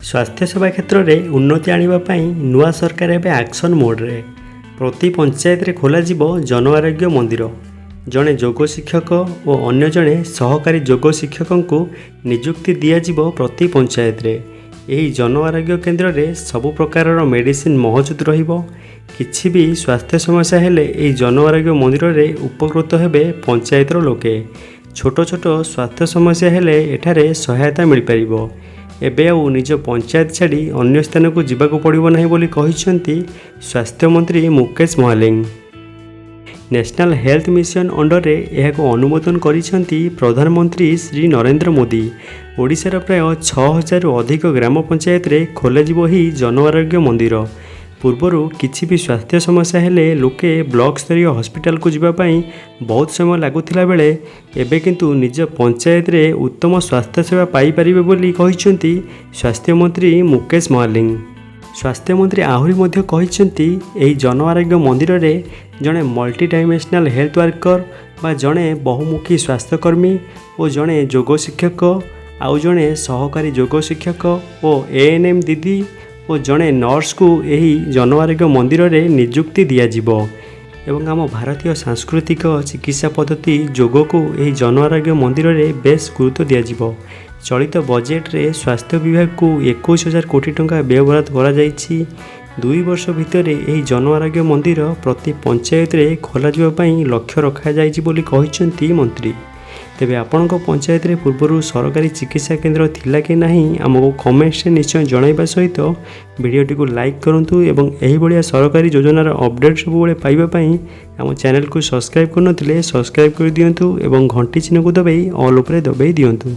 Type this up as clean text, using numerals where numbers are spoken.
ସ୍ୱାସ୍ଥ୍ୟସେବା କ୍ଷେତ୍ରରେ ଉନ୍ନତି ଆଣିବା ପାଇଁ ନୂଆ ସରକାର ଏବେ ଆକ୍ସନ୍ ମୋଡ଼୍ରେ। ପ୍ରତି ପଞ୍ଚାୟତରେ ଖୋଲାଯିବ ଜନ ଆରୋଗ୍ୟ ମନ୍ଦିର। ଜଣେ ଯୋଗ ଶିକ୍ଷକ ଓ ଅନ୍ୟ ଜଣେ ସହକାରୀ ଯୋଗ ଶିକ୍ଷକଙ୍କୁ ନିଯୁକ୍ତି ଦିଆଯିବ ପ୍ରତି ପଞ୍ଚାୟତରେ। ଏହି ଜନ ଆରୋଗ୍ୟ କେନ୍ଦ୍ରରେ ସବୁ ପ୍ରକାରର ମେଡ଼ିସିନ ମହଜୁଦ ରହିବ। କିଛି ବି ସ୍ୱାସ୍ଥ୍ୟ ସମସ୍ୟା ହେଲେ ଏହି ଜନ ଆରୋଗ୍ୟ ମନ୍ଦିରରେ ଉପକୃତ ହେବେ ପଞ୍ଚାୟତର ଲୋକେ। ଛୋଟ ଛୋଟ ସ୍ୱାସ୍ଥ୍ୟ ସମସ୍ୟା ହେଲେ ଏଠାରେ ସହାୟତା ମିଳିପାରିବ। ଏବେ ଆଉ ନିଜ ପଞ୍ଚାୟତ ଛାଡ଼ି ଅନ୍ୟ ସ୍ଥାନକୁ ଯିବାକୁ ପଡ଼ିବ ନାହିଁ ବୋଲି କହିଛନ୍ତି ସ୍ୱାସ୍ଥ୍ୟମନ୍ତ୍ରୀ Mukesh Mahaling. National health mission ଅଣ୍ଡରରେ ଏହାକୁ ଅନୁମୋଦନ କରିଛନ୍ତି ପ୍ରଧାନମନ୍ତ୍ରୀ ଶ୍ରୀ ନରେନ୍ଦ୍ର ମୋଦି। ଓଡ଼ିଶାର ପ୍ରାୟ 6000ରୁ ଅଧିକ ଗ୍ରାମ ପଞ୍ଚାୟତରେ ଖୋଲାଯିବ ଏହି ଜନ ଆରୋଗ୍ୟ ମନ୍ଦିର। ପୂର୍ବରୁ କିଛି ବି ସ୍ୱାସ୍ଥ୍ୟ ସମସ୍ୟା ହେଲେ ଲୋକେ ବ୍ଲକ ସ୍ତରୀୟ ହସ୍ପିଟାଲକୁ ଯିବା ପାଇଁ ବହୁତ ସମୟ ଲାଗୁଥିଲା ବେଳେ ଏବେ କିନ୍ତୁ ନିଜ ପଞ୍ଚାୟତରେ ଉତ୍ତମ ସ୍ୱାସ୍ଥ୍ୟସେବା ପାଇପାରିବେ ବୋଲି କହିଛନ୍ତି ସ୍ୱାସ୍ଥ୍ୟମନ୍ତ୍ରୀ ମୁକେଶ ମହାଲିଙ୍ଗ। ସ୍ୱାସ୍ଥ୍ୟମନ୍ତ୍ରୀ ଆହୁରି ମଧ୍ୟ କହିଛନ୍ତି, ଏହି ଜନ ଆରୋଗ୍ୟ ମନ୍ଦିରରେ ଜଣେ ମଲ୍ଟି ଡାଇମେନ୍ସନାଲ୍ ହେଲ୍ଥ ୱାର୍କର ବା ଜଣେ ବହୁମୁଖୀ ସ୍ୱାସ୍ଥ୍ୟକର୍ମୀ ଓ ଜଣେ ଯୋଗ ଶିକ୍ଷକ, ଆଉ ଜଣେ ସହକାରୀ ଯୋଗ ଶିକ୍ଷକ ଓ ଏଏନ୍ଏମ୍ ଦିଦି ଓ ଜଣେ ନର୍ସକୁ ଏହି ଜନ ଆରୋଗ୍ୟ ମନ୍ଦିରରେ ନିଯୁକ୍ତି ଦିଆଯିବ ଏବଂ ଆମ ଭାରତୀୟ ସାଂସ୍କୃତିକ ଚିକିତ୍ସା ପଦ୍ଧତି ଯୋଗକୁ ଏହି ଜନ ଆରୋଗ୍ୟ ମନ୍ଦିରରେ ବେଶ୍ ଗୁରୁତ୍ୱ ଦିଆଯିବ। ଚଳିତ ବଜେଟରେ ସ୍ୱାସ୍ଥ୍ୟ ବିଭାଗକୁ 21,000 କୋଟି ଟଙ୍କା ବ୍ୟୟବରାଦ କରାଯାଇଛି। 2 ବର୍ଷ ଭିତରେ ଏହି ଜନ ଆରୋଗ୍ୟ ମନ୍ଦିର ପ୍ରତି ପଞ୍ଚାୟତରେ ଖୋଲାଯିବା ପାଇଁ ଲକ୍ଷ୍ୟ ରଖାଯାଇଛି ବୋଲି କହିଛନ୍ତି ମନ୍ତ୍ରୀ। ତେବେ ଆପଣଙ୍କ ପଞ୍ଚାୟତରେ ପୂର୍ବରୁ ସରକାରୀ ଚିକିତ୍ସା କେନ୍ଦ୍ର ଥିଲା କି ନାହିଁ, ଆମକୁ କମେଣ୍ଟସରେ ନିଶ୍ଚୟ ଜଣାଇବା ସହିତ ଭିଡ଼ିଓଟିକୁ ଲାଇକ୍ କରନ୍ତୁ ଏବଂ ଏହିଭଳିଆ ସରକାରୀ ଯୋଜନାର ଅପଡ଼େଟ୍ ସବୁବେଳେ ପାଇବା ପାଇଁ ଆମ ଚ୍ୟାନେଲକୁ ସବସ୍କ୍ରାଇବ୍ କରିନଥିଲେ ସବସ୍କ୍ରାଇବ୍ କରିଦିଅନ୍ତୁ ଏବଂ ଘଣ୍ଟି ଚିହ୍ନକୁ ଦବାଇ ଅଲ୍ ଉପରେ ଦବାଇ ଦିଅନ୍ତୁ।